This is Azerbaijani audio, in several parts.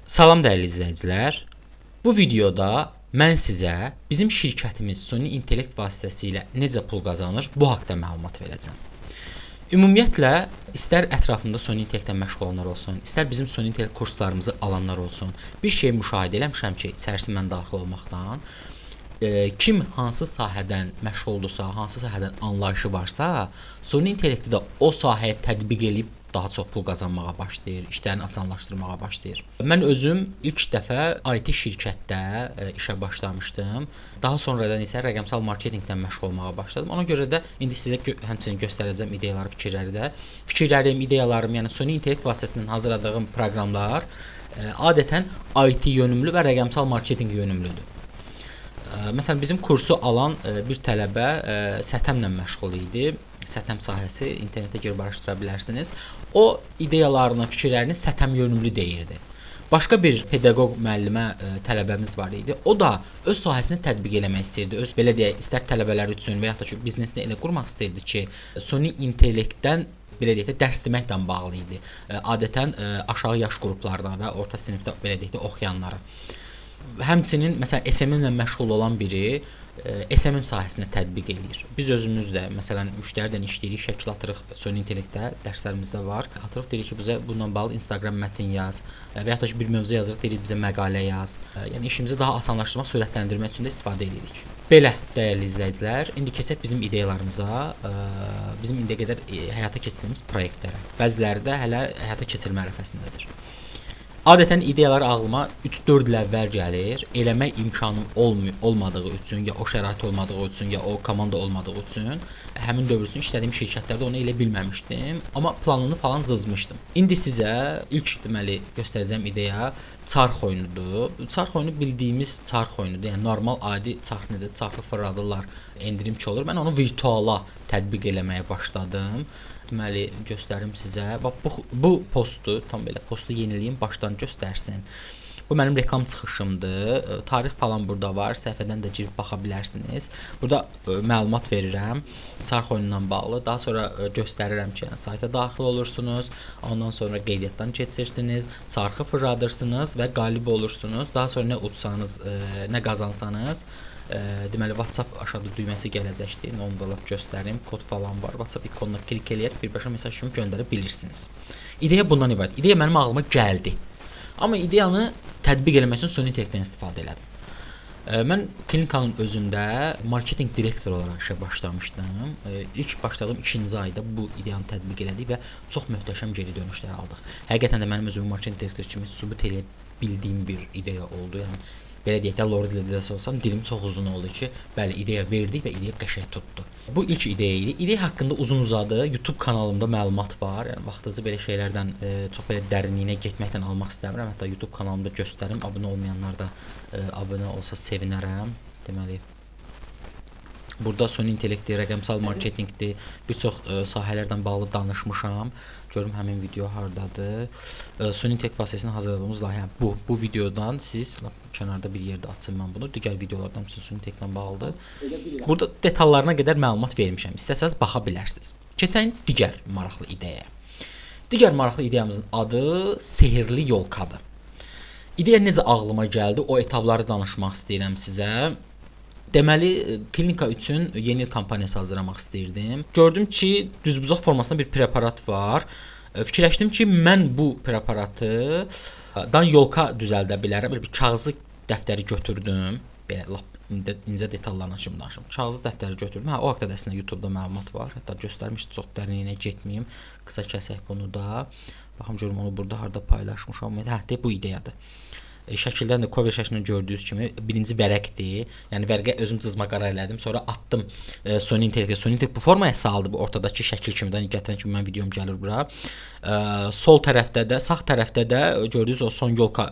Salam dəyərli izləyicilər. Bu videoda mən sizə bizim şirkətimiz süni intellekt vasitəsilə necə pul qazanır, bu haqda məlumat verəcəm. Ümumiyyətlə, istər ətrafımda süni intellektlə məşğul olanlar olsun, istər bizim süni intellekt kurslarımızı alanlar olsun, bir şey müşahidə eləmişəm ki, içərisi mən daxil olmaqdan, kim hansı sahədən məşğuldursa, hansı sahədən anlayışı varsa, süni intellekti də o sahəyə tətbiq eləyib daha çox pul qazanmağa başlayır, işlərini asanlaşdırmağa başlayır. Mən özüm ilk dəfə IT şirkətdə işə başlamışdım. Daha sonradan isə rəqəmsal marketinqdən məşğul olmağa başladım. Ona görə də indi sizə həmçinin göstərəcəm ideyaları, fikirləri də. Fikirlərim, ideyalarım, yəni süni intellekt vasitəsilə hazırladığım proqramlar adətən IT yönümlü və rəqəmsal marketinq yönümlüdür. Məsələn, bizim kursu alan bir tələbə sətəmlə məşğul idi. Sətəm sahəsi, internetə girib araşdıra bilərsiniz. O ideyalarını, fikirlərini sətəm yönümlü deyirdi. Başqa bir pedaqoq müəllimə tələbəmiz var idi. O da öz sahəsini tətbiq eləmək istəyirdi. Öz belə deyək, istər tələbələr üçün və yaxud da ki, biznesini elə qurmaq istəyirdi ki, süni intellektdən belə deyək də dərs deməklə bağlı idi. Adətən aşağı yaş qruplarına və orta sinifdə belə deyək də oxuyanlara. Həmçinin məsələn SMM ilə məşğul olan biri SMM sahəsinə tətbiq eləyir. Biz özümüz də məsələn müştəridən işləyirik, şəkil atırıq süni intellektə, dərslərimizdə var. Atırıq, deyirik ki, bizə bununla bağlı Instagram mətn yaz və yaxud da ki, bir mövzu yazırıq, deyirik bizə məqalə yaz. Yəni işimizi daha asanlaşdırmaq, sürətləndirmək üçün də istifadə edirik. Belə dəyərli izləyicilər, indi keçək bizim ideyalarımıza, bizim indiyə qədər həyata keçirdiyimiz proyektlərə. Bəziləri də hələ həyata keçirilmə ərəfəsindədir. Adətən ideyalar ağlıma 3-4 il əvvəl gəlir. Eləmək imkanım olmadığı üçün, ya o şərait olmadığı üçün, ya o komanda olmadığı üçün həmin dövr üçün işlədiyim şirkətlərdə onu elə bilməmişdim, amma planını falan cızmışdım. İndi sizə ilk deməli göstərəcəyim ideya çarx oyunudur. Çarx oyunu bildiyimiz çarx oyunudur. Yəni normal adi çarx necə çarxı fırladırlar, endirim ki olur. Mən onu virtuala tətbiq eləməyə başladım. Deməli göstərim sizə. Bax bu postu, tam belə postu yeniləyim, başdan göstərsin. Bu mənim reklam çıxışımdır. Tarix falan burada var. Səhifədən də girib baxa bilərsiniz. Burada məlumat verirəm çarx oyunundan bağlı. Daha sonra göstərirəm ki, yəni sayta daxil olursunuz, ondan sonra qeydiyyatdan keçirsiniz, çarxı fırladırsınız və qalib olursunuz. Daha sonra nə utsanız, nə qazansanız, deməli WhatsApp aşağıda düyməsi gələcəkdir. Onu da lap göstərim. Kod falan var. WhatsApp ikonuna klik eləyərək birbaşa mesaj kimi göndərə bilirsiniz. İdeya bundan ibarət. İdeya mənim ağlıma gəldi. Amma ideyanı tətbiq eləmək üçün süni intellektdən istifadə elədim. Mən klinikanın özündə marketinq direktoru olaraq işə başlamışdım. İlk başladığım ikinci ayda bu ideyanı tətbiq elədik və çox möhtəşəm geri dönüşlər aldıq. Həqiqətən də mənim özümü marketinq direktoru kimi sübut eləyə bildiyim bir ideya oldu. Yəni belə deyək də, lor dilində desə olsam, dilim çox uzun oldu ki, bəli, ideya verdik və ideya qəşəng tutdu. Bu ilk ideya idi. İdeya haqqında uzun uzadı YouTube kanalımda məlumat var. Yəni vaxtınızı belə şeylərdən çox belə dərinliyinə getməkdən almaq istəmirəm. Hətta YouTube kanalımda göstərim. Abunə olmayanlar da abunə olsa sevinərəm. Deməli, burada süni intellektdir, rəqəmsal marketinqdir, bir çox sahələrdən bağlı danışmışam. Görüm həmin video hardadır. Süni intellekt vasitəsilə hazırladığımız layihə bu. Bu videodan siz lap kənarda bir yerdə açın mən bunu. Digər videolardan üçün süni intellektlə bağlıdır. Burada detallarına qədər məlumat vermişəm. İstəsəniz baxa bilərsiniz. Keçək digər maraqlı ideyaya. Digər maraqlı ideyamızın adı sehirli yolkadır. İdeya necə ağlıma gəldi? O etapları danışmaq istəyirəm sizə. Deməli, klinika üçün yeni il kampaniyası hazırlamaq istəyirdim. Gördüm ki, düzbucaq formasında bir preparat var. Fikirləşdim ki, mən bu preparatı dan yolka düzəldə bilərəm. Belə bir kağızı dəftəri götürdüm. Belə lap incə detallarına kimi danışım. Kağızı dəftəri götürdüm. Hə, o haqda da əslində YouTube-da məlumat var. Hətta göstərmiş, çox dərinliyinə getməyim. Qısa kəsək bunu da. Baxım görüm onu burada harda paylaşmışam. Hə, de bu ideyadır. Şəkildən də cover şəklini gördüyünüz kimi birinci vərəqdir. Yəni vərəqə özüm cızma qara elədim. Sonra atdım süni intellektə. Süni intellekt bu formaya saldı, bu ortadakı şəkil kimi də gətirən kimi mənim videom gəlir bura. Sol tərəfdə də, sağ tərəfdə də gördüyünüz o son yolka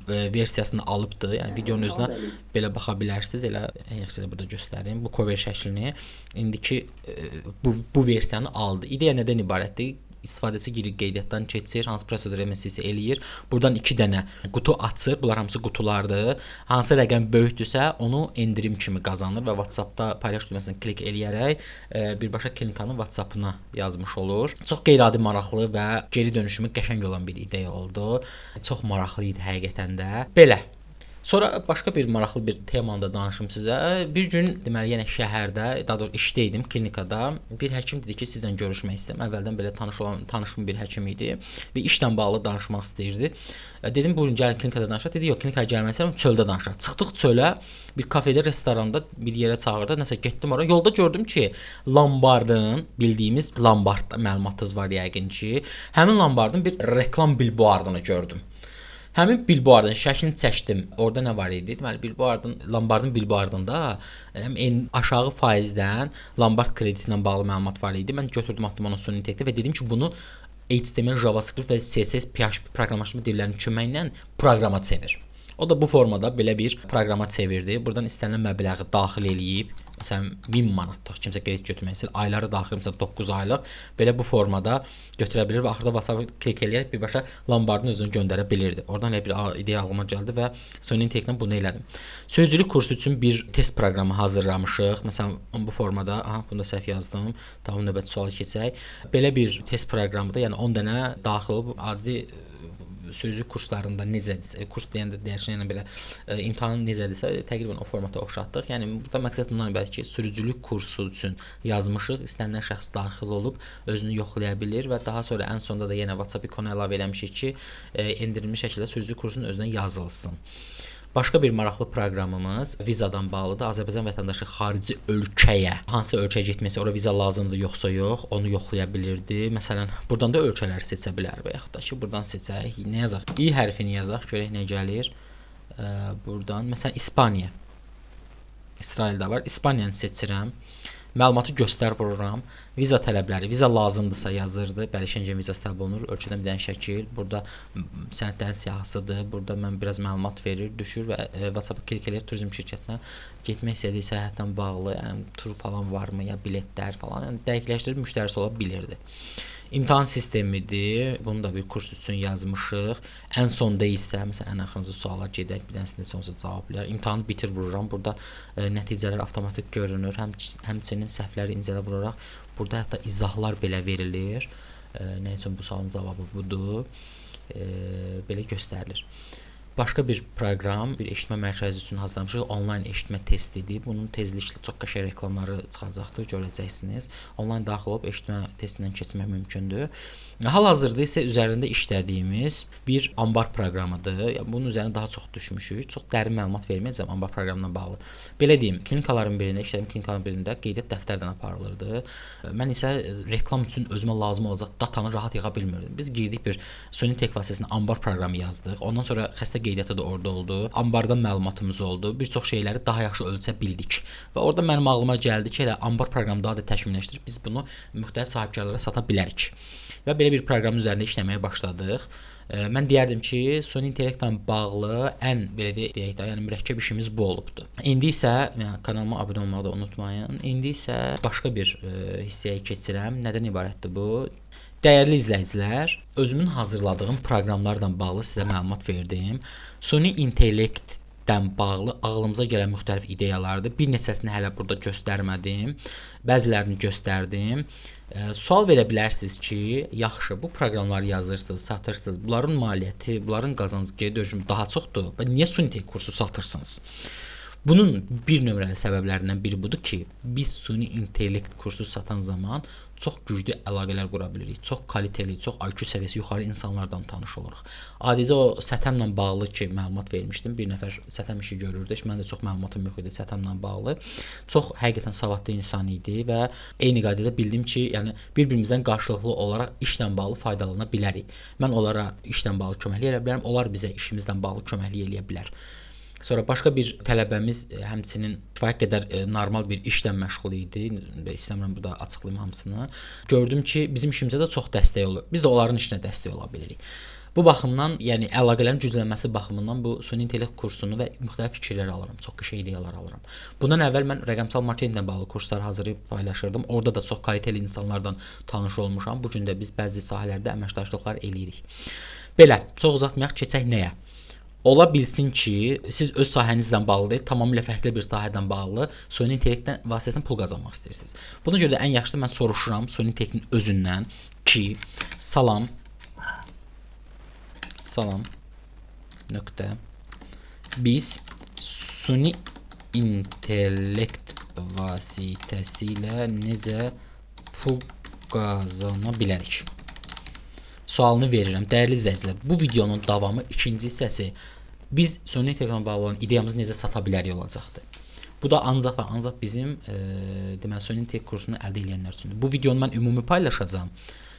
versiyasını alıbdı. Yəni videonun özünə belə baxa bilərsiniz. Elə yaxşı burada göstərim bu cover şəklini. İndiki bu versiyanı aldı. İdeya nədən ibarətdir? İstifadəçi girir, qeydiyyatdan keçir, hansı prosedur eləməsi eləyir. Buradan 2 dənə qutu açır. Bunlar hamısı qutulardır. Hansı rəqəm böyükdürsə, onu endirim kimi qazanır və WhatsApp-da paylaş düyməsini klik eləyərək birbaşa klinikanın WhatsApp-ına yazmış olur. Çox qeyri-adi maraqlı və geri dönüşümü qəşəng olan bir ideya oldu. Çox maraqlı idi həqiqətən də. Belə. Sonra başqa bir maraqlı bir temanı da danışım sizə. Bir gün deməli yenə şəhərdə, daha doğrusu işdə idim, klinikada. Bir həkim dedi ki, sizlə görüşmək istəyirəm. Əvvəldən belə tanışım bir həkim idi və işlə bağlı danışmaq istəyirdi. Dedim, buyurun gəlin klinikada danışaq. Dedi, yox, klinikaya gəlmək istəmirəm, çöldə danışaq. Çıxdıq çölə, bir kafedə, restoranda bir yerə çağırdı. Nəsə getdim ora. Yolda gördüm ki, Lombardın, bildiyimiz Lombardda məlumatınız var yəqin ki, həmin Lombardın bir reklam bilboardını gördüm. Həmin bilboardın şəklini çəkdim. Orada nə var idi? Deməli, bilboardın, Lombardın bilboardında həm en aşağı faizdən Lombard krediti ilə bağlı məlumat var idi. Mən götürdüm, atdım ona süni intellektə və dedim ki, bunu HTML, JavaScript və CSS, PHP proqramlaşma dillərinin köməyi ilə proqrama çevir. O da bu formada belə bir proqrama çevirdi. Buradan istənilən məbləği daxil eləyib, məsələn 1000 manatlıq kimsə kredit götürmək istəyir, ayları daxil, məsələn 9 aylıq belə bu formada götürə bilir və axırda WhatsApp-a klik eləyərək birbaşa Lombardın özünü göndərə bilirdi. Oradan elə bir ideya ağlıma gəldi və süni intellektlə bunu elədim. Sürücülük kursu üçün bir test proqramı hazırlamışıq. Məsələn bu formada, aha bunu da səhv yazdım. Tamam, növbəti suala keçək. Belə bir test proqramıdır. Yəni 10 dənə daxil olub adi sürücülük kurslarında necədirsə, kurs deyəndə deyərsən, yəni belə imtahan necədirsə, təqribən o formata oxşatdıq. Yəni burada məqsəd bundan ibarət ki, sürücülük kursu üçün yazmışıq. İstənilən şəxs daxil olub özünü yoxlaya bilir və daha sonra ən sonda da yenə WhatsApp ikonu əlavə eləmişik ki, endirilmiş şəkildə sürücülük kursunun özünə yazılsın. Başqa bir maraqlı proqramımız vizadan bağlıdır. Azərbaycan vətəndaşı xarici ölkəyə, hansı ölkəyə getməsə ora viza lazımdır yoxsa yox, onu yoxlaya bilirdi. Məsələn, buradan da ölkələri seçə bilər və yaxud da ki, buradan seçək. Nə yazaq? İ hərfini yazaq, görək nə gəlir. Buradan məsələn İspaniya. İsraildə var. İspaniyanı seçirəm. Məlumatı göstər vururam. Viza tələbləri, viza lazımdırsa yazırdı. Bəli, Şengen vizası tələb olunur. Ölkədən bir dənə şəkil. Burada sənədlərin siyahısıdır. Burada mən biraz məlumat verir, düşür və WhatsApp-a klik eləyir turizm şirkətinə getmək istədiyi səyahətlə bağlı, yəni tur falan varmı, ya biletlər falan, yəni dəqiqləşdirib müştərisi ola bilirdi. İmtahan sistemidir. Bunu da bir kurs üçün yazmışıq. Ən sonda isə, məsələn, ən axırıncı suala gedək, bir dənəsində sonsa cavablayar. İmtahanı bitir vururam. Burada nəticələr avtomatik görünür. Həmçinin səhvləri incələ vuraraq burada hətta izahlar belə verilir. Nə üçün bu sualın cavabı budur? Belə göstərilir. Başqa bir proqram, bir eşitmə mərkəzi üçün hazırlamışıq. Onlayn eşitmə testidir. Bunun tezliklə çox qəşəng reklamları çıxacaqdır, görəcəksiniz. Onlayn daxil olub eşitmə testindən keçmək mümkündür. Hal-hazırda isə üzərində işlədiyimiz bir anbar proqramıdır. Yəni, bunun üzərinə daha çox düşmüşük. Çox dərin məlumat verməyəcəm anbar proqramına bağlı. Belə deyim, klinikaların birində, işlədiyim klinikaların birində qeydiyyat dəftərdən aparılırdı. Mən isə reklam üçün özümə lazım olacaq datanı rahat yığa bilmirdim. Biz girdik bir süni intellekt vasitəsilə anbar proqramı yazdıq. Ondan sonra xəstə qeydiyyatı da orada oldu. Ambardan məlumatımız oldu. Bir çox şeyləri daha yaxşı ölçə bildik. Və orada mənim ağlıma gəldi ki, elə anbar proqramı daha da təkmilləşdirib biz bunu müxtəlif sahibkarlara sata bilərik. Və belə bir proqramın üzərində işləməyə başladıq. Mən deyərdim ki, süni intellektlə bağlı ən belə deyək də, yəni mürəkkəb işimiz bu olubdu. İndi isə yəni, kanalıma abunə olmağı da unutmayın. İndi isə başqa bir hissəyə keçirəm. Nədən ibarətdir bu? Dəyərli izləyicilər, özümün hazırladığım proqramlarla bağlı sizə məlumat verdim. Süni intellektdən bağlı ağlımıza gələn müxtəlif ideyalardır. Bir neçəsini hələ burada göstərmədim. Bəzilərini göstərdim. Sual verə bilərsiniz ki, yaxşı, bu proqramları yazırsınız, satırsınız. Bunların maliyyəti, bunların qazancı, geri dönüşümü daha çoxdur. Və niyə süni intellekt kursu satırsınız? Bunun bir nömrəli səbəblərindən biri budur ki, biz süni intellekt kursu satan zaman çox güclü əlaqələr qura bilirik. Çox kaliteli, çox IQ səviyyəsi yuxarı insanlardan tanış oluruq. Adicə o sətəmlə bağlı ki, məlumat vermişdim. Bir nəfər sətəm işi görürdü. Heç mənim də çox məlumatım yox idi sətəmlə bağlı. Çox həqiqətən savadlı insan idi və eyni qaydada bildim ki, yəni bir-birimizdən qarşılıqlı olaraq işlə bağlı faydalana bilərik. Mən onlara işlə bağlı köməklik eləyə bilərəm, onlar bizə işimizlə bağlı köməklik eləyə bilər. Sonra başqa bir tələbəmiz həmçinin kifayət qədər normal bir işlə məşğul idi. İstəmirəm burada açıqlayım hamısını. Gördüm ki, bizim işimizə də çox dəstək olur. Biz də onların işinə dəstək ola bilirik. Bu baxımdan, yəni əlaqələrin güclənməsi baxımından bu süni intellekt kursunu və müxtəlif fikirlər alıram, çox qəşəng ideyalar alıram. Bundan əvvəl mən rəqəmsal marketinqlə bağlı kurslar hazırlayıb paylaşırdım. Orada da çox kaliteli insanlardan tanış olmuşam. Bu gün də biz bəzi sahələrdə əməkdaşlıqlar eləyirik. Belə, çox uzatmayaq, keçək nəyə? Ola bilsin ki, siz öz sahənizlə bağlı deyil, tamamilə fərqli bir sahədən bağlı süni intellektdən vasitəsilə pul qazanmaq istəyirsiniz. Buna görə də ən yaxşısı mən soruşuram süni intellektin özündən ki, salam salam nöqtə biz süni intellekt vasitəsilə necə pul qazana bilərik? Sualını verirəm. Dəyərli izləyicilər, bu videonun davamı, ikinci hissəsi biz süni intellektlə bağlı olan ideyamızı necə sata bilərik olacaqdır. Bu da ancaq və ancaq bizim deməli süni intellekt kursunu əldə edənlər üçündür. Bu videonu mən ümumi paylaşacağam.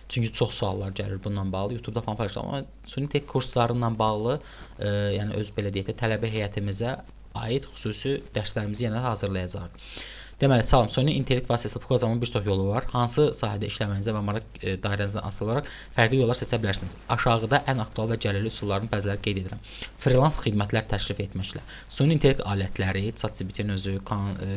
Çünki çox suallar gəlir bununla bağlı. YouTube-da falan paylaşacağam, amma süni intellekt kurslarıyla bağlı, yəni öz belə deyək də tələbə heyətimizə aid xüsusi dərslərimizi yenə hazırlayacağıq. Deməli, salam, süni intellekt vasitəsilə pul qazanmanın bir çox yolu var. Hansı sahədə işləməyinizə və maraq dairənizdən asılı olaraq fərqli yollar seçə bilərsiniz. Aşağıda ən aktual və gəlirli üsulların bəziləri qeyd edirəm. Freelance xidmətlər təklif etməklə. Süni intellekt alətləri, ChatGPT-nin özü,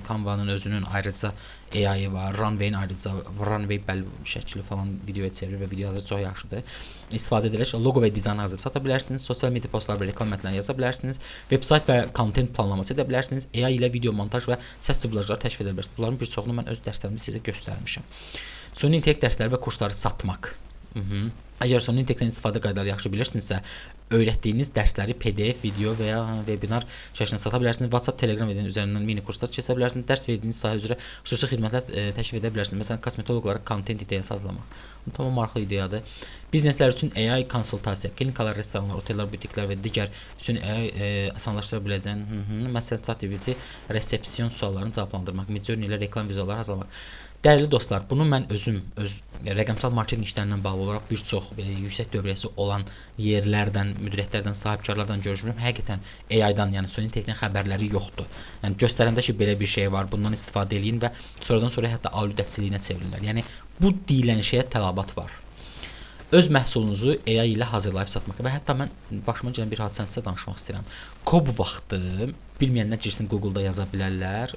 Canva-nın özünün ayrıca AI-ı var, Runway-in ayrıca, Runway bəli şəkli falan videoya çevirir və video hazır çox yaxşıdır. İstifadə edərək loqo və dizayn hazırlayıb sata bilərsiniz, sosial media postları və reklam mətnləri yaza bilərsiniz, veb-sayt və kontent planlaması edə bilərsiniz, AI ilə video montaj və səs dublyajları təklif edə bilərsiniz. Bunların bir çoxunu mən öz dərslərimdə sizə göstərmişəm. Süni intellekt dərsləri və kursları satmaq. Əgər süni intellektdən istifadə qaydaları yaxşı bilirsinizsə, öyrətdiyiniz dərsləri PDF, video və ya webinar şəklində sata bilərsiniz. WhatsApp, Telegram üzərindən mini kurslar keçə bilərsiniz. Dərs verdiyiniz sahə üzrə xüsusi xidmətlər təklif edə bilərsiniz. Məsələn, kosmetoloqlara kontent ideyası hazırlamaq. Bu tamam maraqlı ideyadır. Bizneslər üçün AI konsultasiya, klinikalar, restoranlar, otellər, butiklər və digər üçün AI asanlaşdıra biləcəyin, məsələn, ChatGPT resepsiyon suallarını cavablandırmaq, Midjourney ilə reklam vizualları hazırlamaq. Dəyərli dostlar, bunu mən özüm öz rəqəmsal marketinq işlərindən bağlı olaraq bir çox belə yüksək dövriyyəsi olan yerlərdən, müdiriyyətlərdən, sahibkarlardan görüşmürəm. Həqiqətən AI-dan, yəni süni intellektdən xəbərləri yoxdur. Yəni göstərəndə ki, belə bir şey var, bundan istifadə eləyin və sonradan sonra hətta aludəçiliyinə çevirirlər. Yəni bu deyilən şeyə tələbat var. Öz məhsulunuzu AI ilə hazırlayıb satmaq və hətta mən başıma gələn bir hadisəni sizə danışmaq istəyirəm. COP vaxtı, bilməyənlər girsin Google-da yaza bilərlər.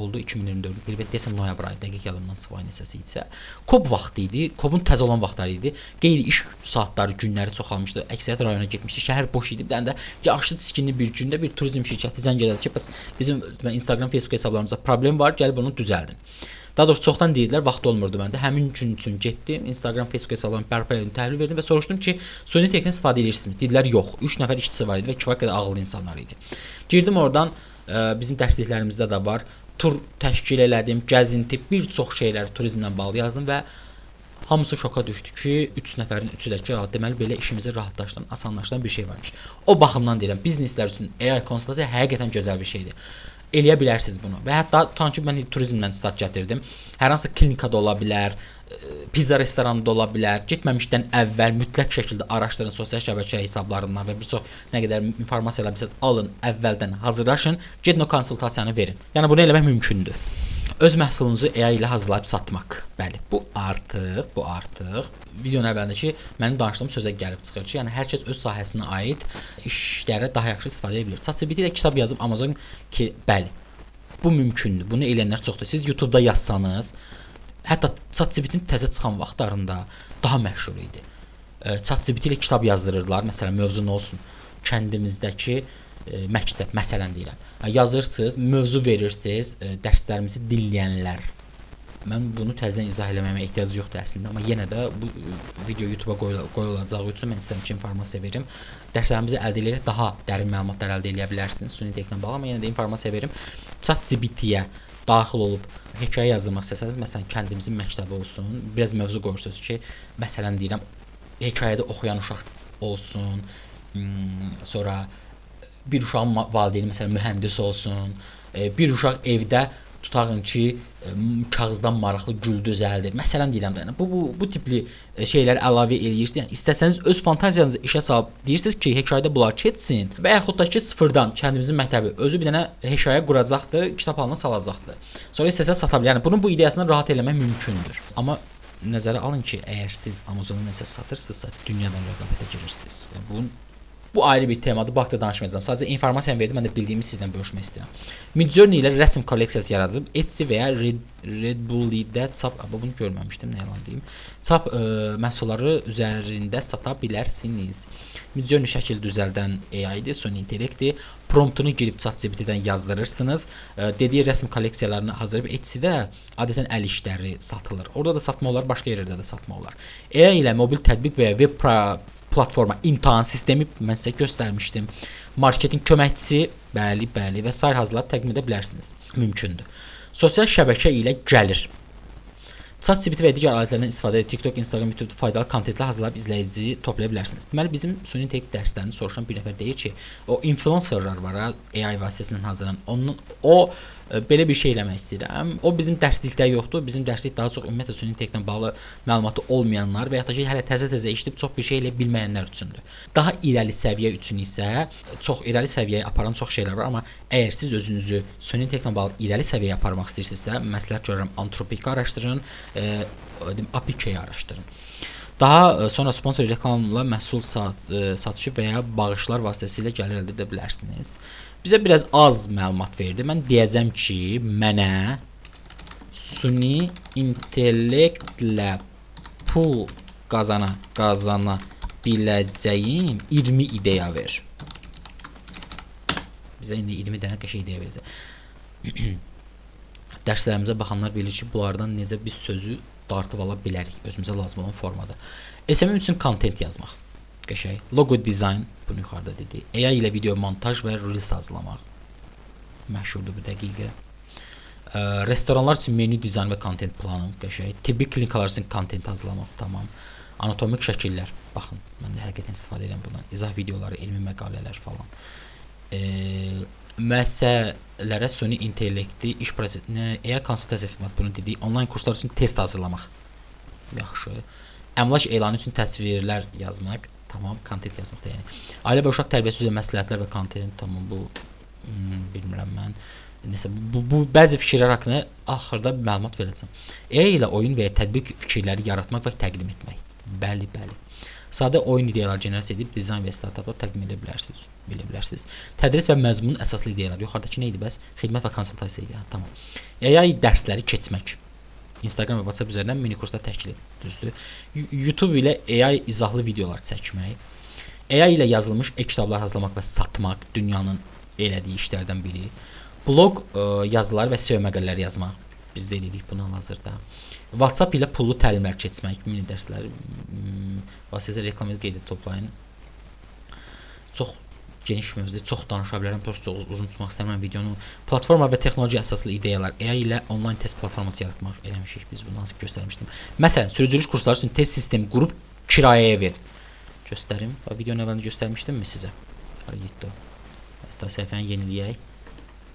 Oldu 2024 bir deyəsən noyabr ayı, dəqiq yadımdan çıxıb ayın neçəsi idisə. COP vaxtı idi. COP-un təzə olan vaxtları idi. Qeyri-iş saatları, günləri çoxalmışdı. Əksəriyyət rayona getmişdi. Şəhər boş idi. Bir dənə də yağışlı, çiskinli bir gündə bir turizm şirkəti zəng elədi ki, bəs bizim Instagram, Facebook hesablarımızda problem var, gəl bunu düzəldin. Daha doğrusu çoxdan deyirdilər, vaxt olmurdu məndə. Həmin gün üçün getdim, Instagram, Facebook hesablarımı bərpa elədim, təhvil verdim və soruşdum ki, süni intellektdən istifadə edirsinizmi? Dedilər, yox. 3 nəfər işçisi var idi və kifayət qədər ağıllı insanlar idi. Girdim oradan, bizim dərsliklərimizdə də var. Tur təşkil elədim, gəzinti, bir çox şeyləri turizmlə bağlı yazdım və hamısı şoka düşdü ki, 3 nəfərin üçü də ki, deməli belə işimizi rahatlaşdıran, asanlaşdıran bir şey varmış. O baxımdan deyirəm, bizneslər üçün AI konsultasiya həqiqətən gözəl bir şeydir. Eləyə bilərsiniz bunu. Və hətta tutan ki, mən turizmdən stat gətirdim. Hər hansı klinikada ola bilər, pizza restoranında ola bilər. Getməmişdən əvvəl mütləq şəkildə araşdırın sosial şəbəkə hesablarından və bir çox nə qədər informasiyalar bizə alın, əvvəldən hazırlaşın, gedin o konsultasiyanı verin. Yəni bunu eləmək mümkündür. Öz məhsulunuzu AI ilə hazırlayıb satmaq. Bəli, bu artıq videonun əvvəlindəki mənim danışdığım sözə gəlib çıxır ki, yəni hər kəs öz sahəsinə aid işlərə daha yaxşı istifadə edə bilir. ChatGPT ilə kitab yazıb Amazon ki, bəli, bu mümkündür. Bunu eləyənlər çoxdur. Siz YouTube-da yazsanız, hətta ChatGPT-nin təzə çıxan vaxtlarında daha məşhur idi. ChatGPT ilə kitab yazdırırdılar. Məsələn, mövzu nə olsun? Kəndimizdəki məktəb, məsələn deyirəm. Yazırsınız, mövzu verirsiniz, dərslərimizi dinləyənlər. Mən bunu təzədən izah eləməyimə ehtiyac yoxdur əslində, amma yenə də bu video YouTube-a qoyulacağı üçün mən istəyirəm ki, informasiya verim. Dərslərimizi əldə edərək daha dərin məlumatlar əldə edə bilərsiniz süni intellektlə bağlı, amma yenə də informasiya verim. ChatGPT-yə daxil olub hekayə yazdırmaq istəsəniz, məsələn, kəndimizin məktəbi olsun, biraz mövzu qoyursunuz ki, məsələn deyirəm, hekayədə oxuyan uşaq olsun, sonra bir uşağın valideyni məsələn mühəndis olsun, bir uşaq evdə tutağın ki, kağızdan maraqlı gül düzəldir. Məsələn deyirəm də, yəni bu tipli şeyləri əlavə eləyirsiniz. Yəni istəsəniz öz fantaziyanızı işə salıb deyirsiniz ki, hekayədə bunlar ketsin və yaxud da ki, sıfırdan kəndimizin məktəbi özü bir dənə hekayə quracaqdır, kitab halına salacaqdır. Sonra istəsəniz sata bilər. Yəni bunun bu ideyasını rahat eləmək mümkündür. Amma Nəzərə alın ki, əgər siz Amazonda nəsə satırsınızsa, dünyadan rəqabətə girirsiniz. Yəni bu ayrı bir temadır, bu haqda danışmayacağam. Sadəcə informasiyanı verdim, mən də bildiyimi sizlə bölüşmək istəyirəm. Midjourney ilə rəsm kolleksiyası yaradıb Etsy və ya Red Bull-də çap, bunu görməmişdim, nə yalan deyim. Çap məhsulları üzərində sata bilərsiniz. Midjourney şəkil düzəldən AI-dir, süni intellektdir. Promptunu girib ChatGPT-dən yazdırırsınız. Dediyi rəsm kolleksiyalarını hazırlayıb Etsy-də adətən əl işləri satılır. Orada da satma olar, başqa yerlərdə də satma olar. AI ilə mobil tətbiq və ya web platforma imtahan sistemi mən sizə göstərmişdim. Marketinq köməkçisi, bəli, bəli və sair hazırlayıb təqdim edə bilərsiniz. Mümkündür. Sosial şəbəkə ilə gəlir. ChatGPT və digər alətlərdən istifadə edib TikTok, Instagram, YouTube-da faydalı kontentlər hazırlayıb izləyici toplaya bilərsiniz. Deməli bizim süni intellekt dərslərini soruşan bir nəfər deyir ki, o influencerlar var ha, AI vasitəsilə hazırlanan. Onun o belə bir şey eləmək istəyirəm. O bizim dərslikdə yoxdur. Bizim dərslik daha çox ümumiyyətlə süni intellektlə bağlı məlumatı olmayanlar və yaxud da ki, hələ təzə-təzə eşidib çox bir şey elə bilməyənlər üçündür. Daha irəli səviyyə üçün isə çox irəli səviyyəyə aparan çox şeylər var, amma əgər siz özünüzü süni intellektlə bağlı irəli səviyyəyə aparmaq istəyirsinizsə, məsləhət görürəm Anthropic-i araşdırın, APK-yi araşdırın. Daha sonra sponsor reklamla məhsul satışı və ya bağışlar vasitəsilə gəlir əldə edə bilərsiniz. Bizə biraz az məlumat verdi. Mən deyəcəm ki, mənə süni intellektlə pul qazana biləcəyim 20 ideya ver. Bizə indi 20 dənə qəşəng ideya verəcək. Dərslərimizə baxanlar bilir ki, bunlardan necə biz sözü dartıb ala bilərik özümüzə lazım olan formada. SMM üçün kontent yazmaq. Qəşəng. Logo dizayn, bunu yuxarıda dedi. AI ilə video montaj və reels hazırlamaq. Məşhurdur bu dəqiqə. Restoranlar üçün menü dizayn və kontent planı. Qəşəng. Tibbi klinikalar üçün kontent hazırlamaq. Tamam. Anatomik şəkillər. Baxın, mən də həqiqətən istifadə edirəm bundan. İzah videoları, elmi məqalələr falan. Müəssisələrə süni intellekti, iş prosesini, AI konsultasiya xidməti bunu dedik. Onlayn kurslar üçün test hazırlamaq. Yaxşı. Əmlak elanı üçün təsvirlər yazmaq. Tamam, kontent yazmaq da yəni. Ailə və uşaq tərbiyəsi üzrə məsləhətlər və kontent. Tamam, bu bilmirəm mən. Nəsə bu bəzi fikirlər haqqında axırda məlumat verəcəm. AI ilə oyun və ya tətbiq fikirləri yaratmaq və təqdim etmək. Bəli, bəli. Sadə oyun ideyaları generasiya edib dizayn və startaplar təqdim edə bilərsiniz. Bilə bilərsiniz. Tədris və məzmun əsaslı ideyalar. Yuxarıdakı nə idi bəs? Xidmət və konsultasiya ideyaları. Tamam. AI dərsləri keçmək. Instagram və WhatsApp üzərindən mini kurslar təşkil edin. Düzdür. YouTube ilə AI izahlı videolar çəkmək. AI ilə yazılmış e-kitablar hazırlamaq və satmaq dünyanın elədiyi işlərdən biri. Blog yazıları və SEO məqalələri yazmaq. Biz də eləyirik bunu hal-hazırda. WhatsApp ilə pullu təlimlər keçmək, mini dərslər, vasitəsilə reklam edib qeydə toplayın. Çox geniş mövzudur, çox danışa bilərəm, çox uzun tutmaq istəmirəm videonu. Platforma və texnologiya əsaslı ideyalar, AI ilə onlayn test platforması yaratmaq eləmişik biz bunu, hansı göstərmişdim. Məsələn, sürücülük kursları üçün test sistemi qurub kirayəyə ver. Göstərim. Bax, videonun əvvəlində göstərmişdimmi sizə? Hara getdi o? Hətta səhifəni yeniləyək.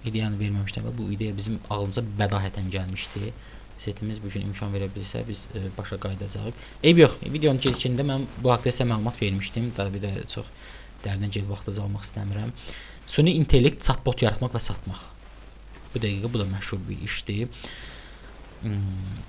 İdeyanı verməmişdim və bu ideya bizim ağlımıza bədahətən gəlmişdi. Setimiz bu gün imkan verə bilsə biz başa qayıdacağıq. Eyb yox, videonun girişində mən bu haqda sizə məlumat vermişdim. Daha bir də çox dərinə gedib vaxtınızı almaq istəmirəm. Süni intellekt chatbot yaratmaq və satmaq. Bu dəqiqə bu da məşhur bir işdir.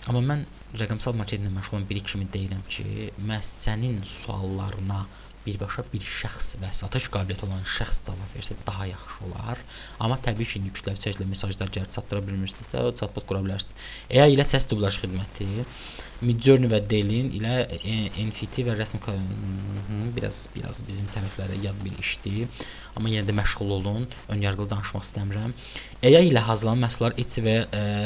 Amma mən rəqəmsal marketinqlə məşğul olan biri kimi deyirəm ki, məhz sənin suallarına birbaşa bir şəxs və satış qabiliyyəti olan şəxs cavab versə daha yaxşı olar. Amma təbii ki, indi kütləvi şəkildə mesajlar gəlib çatdıra bilmirsinizsə, chatbot qura bilərsiniz. AI ilə səs dublyaj xidməti, Midjourney və Delin ilə NFT və rəsm biraz bizim tərəflərə yad bir işdir. Amma yenə də məşğul olun. Önyarğılı danışmaq istəmirəm. AI ilə hazırlanan məhsullar Etsy və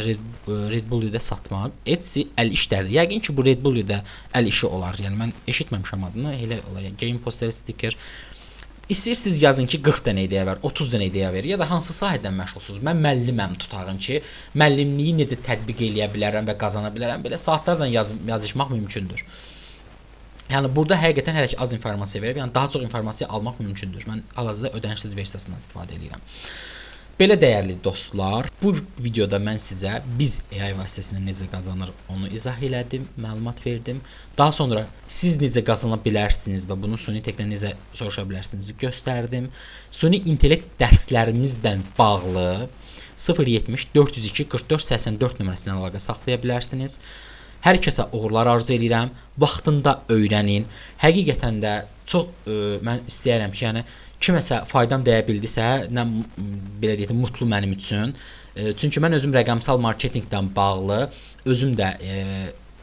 Red Bull-da satmaq. Etsy əl işləridir. Yəqin ki, bu Red Bull-da əl işi olar. Yəni mən eşitməmişəm adını. Elə olar. Yəni game poster, sticker. İstəyirsiniz yazın ki, 40 dənə ideya ver, 30 dənə ideya ver ya da hansı sahədən məşğulsunuz. Mən müəlliməm tutağın ki, müəllimliyi necə tətbiq eləyə bilərəm və qazana bilərəm. Belə saatlarla yazışmaq mümkündür. Yəni burada həqiqətən hələ ki az informasiya verib, yəni daha çox informasiya almaq mümkündür. Mən hal-hazırda ödənişsiz versiyasından istifadə edirəm. Belə dəyərli dostlar, bu videoda mən sizə biz AI vasitəsilə necə qazanır onu izah elədim, məlumat verdim. Daha sonra siz necə qazana bilərsiniz və bunu süni intellektdən necə soruşa bilərsiniz göstərdim. Süni intellekt dərslərimizlə bağlı 070 402 44 84 nömrəsindən əlaqə saxlaya bilərsiniz. Hər kəsə uğurlar arzu eləyirəm. Vaxtında öyrənin. Həqiqətən də çox mən istəyirəm ki, yəni kiməsə faydam dəyə bildisə, nə belə deyək də mutlu mənim üçün. Çünki mən özüm rəqəmsal marketinqlə bağlı özüm də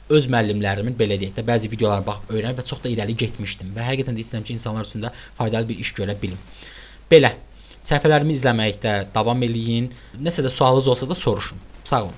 öz müəllimlərimin belə deyək də bəzi videolara baxıb öyrənib və çox da irəli getmişdim və həqiqətən də istəyirəm ki, insanlar üçün də faydalı bir iş görə bilim. Belə, səhifələrimi izləməkdə davam eləyin. Nəsə də sualınız olsa da soruşun. Sağ olun.